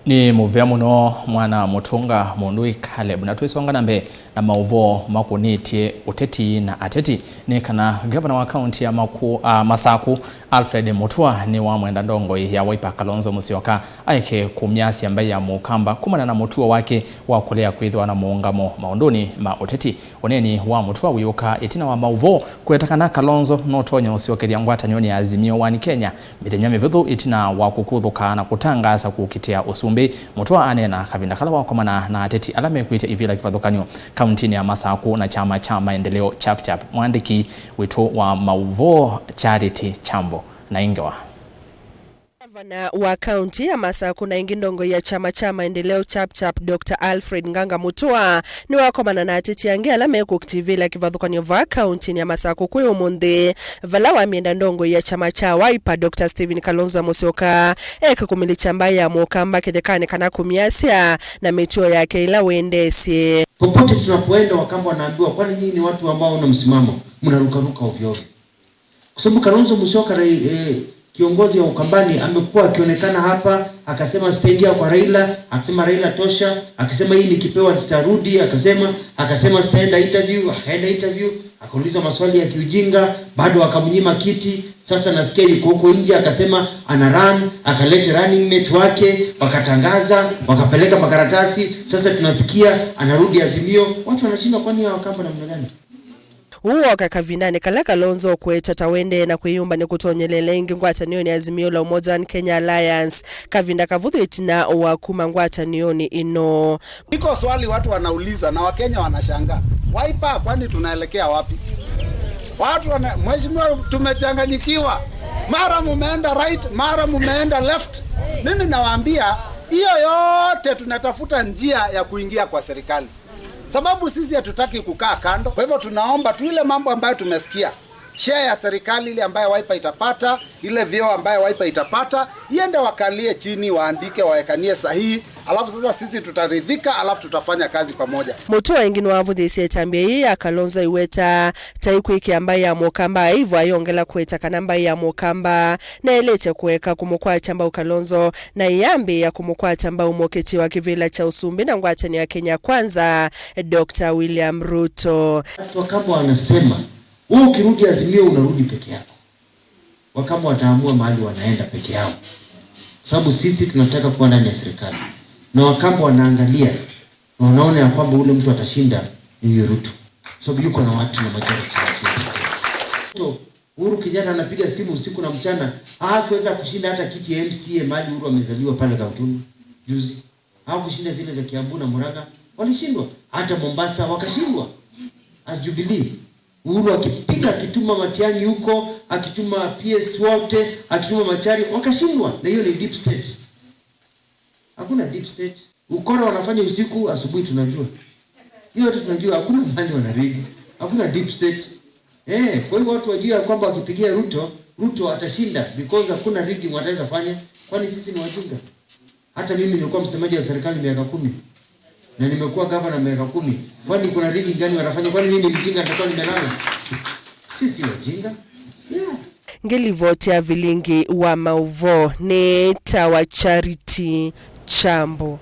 Ni muvea muno mwana Mutunga Mundui Caleb na twisonga nambe na mauvo makunitie uteti na ateti ni kana gavana wa kaunti ya Masaku Alfred Mutua ni wa mwenda ndongo ya Wiper Kalonzo Musyoka aike kumyasi ambaye ya mukamba kumana na Mutua wake wa kulea kwithwa na muungamo maunduni ma uteti oneni wa Mutua wiuka itina wa mauvo kwetakana Kalonzo notonya usyokeria ngwatanio ya Azimio wani Kenya mithenya mivuthu itina wa kukuthuka na kutangasa kukitia usumbi Mutua anena kavinda kala wakomana na ateti ala mekuite ivila kivathukanyo kauntini ya Masaku na chama cha maendeleo Chapchap. Mwandiki witu wa mauvo Charity Chambo na ingewa. Gavana wa kaunti ya Masaku na ingi ndongo ya chama cha maendeleo Chapchap Dr. Alfred Nganga Mutua ni wakomana na ateti ange ala mekukitivila kivathukanyo va kaunti ya Masaku kwi umuthi vala wa mienda ndongo ya chama cha Wiper Dr. Stephen Kalonzo Musyoka eka kumilicha mbaya mukamba kithekane kana kumiasia na mituo yake ila wendesi. Popote tunapoenda Wakamba wanaambiwa kwani nyinyi ni watu ambao wana msimamo, mnarukaruka ovyo ovyo. Kwa sababu Kalonzo Musyoka kiongozi wa Ukambani amekuwa akionekana hapa akasema sitaingia kwa Raila, akasema Raila tosha, akasema hii nikipewa sitarudi, akasema sitaenda interview, akaenda interview, akaulizwa maswali ya kiujinga, bado akamnyima kiti. Sasa nasikia yuko huko nje akasema ana run, akaleta running mate wake, wakatangaza, wakapeleka makaratasi. Sasa tunasikia anarudi Azimio. Watu wanashindwa kwani hawa Wakamba namna gani? Uwo kakavindane kala Kalonzo kweta tawende na kuyumba ni kutonyelele ingi ngwatanio ni Azimio la Umoja Kenya Alliance kavinda kavuthu itina wa kuma ngwatanio ni ino. Iko swali watu wanauliza na Wakenya wanashangaa. Wiper kwani tunaelekea wapi? Watu wana, mheshimiwa tumechanganyikiwa. Mara mumeenda right, mara mumeenda left. Mimi nawaambia hiyo yote tunatafuta njia ya kuingia kwa serikali. Sababu sisi hatutaki kukaa kando. Kwa hivyo tunaomba tu ile mambo ambayo tumesikia. Share ya serikali ile ambayo Wiper itapata, ile vyeo ambayo Wiper itapata, iende wakalie chini, waandike, waekanie sahihi, alafu sasa sisi tutaridhika, alafu tutafanya kazi pamoja. Mutua ingine wavu dhisi tambia hii ya Kalonzo iweta taikwiki ambaye ya mukamba hivyo ayongela kueta kanamba ya mukamba na elete kuweka kumukwa chamba ukalonzo na iyambi ya kumukwa chamba umoketi wa kivila cha usumbi na ngwatani ya Kenya Kwanza Dr. William Ruto. Wakamba wanasema wewe ukirudi Azimio unarudi peke yako. Wakamba wataamua mahali wanaenda peke yao. Kwa sababu sisi tunataka kuwa ndani ya serikali. Na Wakamba wanaangalia na wanaona ya kwamba ule mtu atashinda ni Ruto. Kwa sababu yuko na watu na majority. Uhuru Kenyatta anapiga simu usiku na mchana, hakuweza kushinda hata kiti ya MCA mahali Uhuru amezaliwa pale Gauteng juzi. Hawakushinda zile za Kiambu na Murang'a, walishindwa. Hata Mombasa wakashindwa. As Jubilee Uhuru akipiga akituma Matiang'i huko, akituma PS wote, akituma Machari, wakashindwa. Na hiyo ni deep state. Hakuna deep state. Ukora wanafanya usiku, asubuhi tunajua. Hiyo tunajua hakuna mahali wanarigi. Hakuna deep state. Kwa hiyo watu wajue kwamba wakipigia Ruto, Ruto atashinda because hakuna rigging wataweza fanya. Kwani sisi ni wajinga? Hata mimi nilikuwa msemaji wa serikali miaka 10. Na nimekuwa governor miaka 10. Kwani kuna rigging gani wanafanya? Kwani mimi ni mjinga nitakuwa nimelala? Sisi wajinga. Yeah. Ngilivotia vilingi wa mauvo ni tawa Charity Chambo.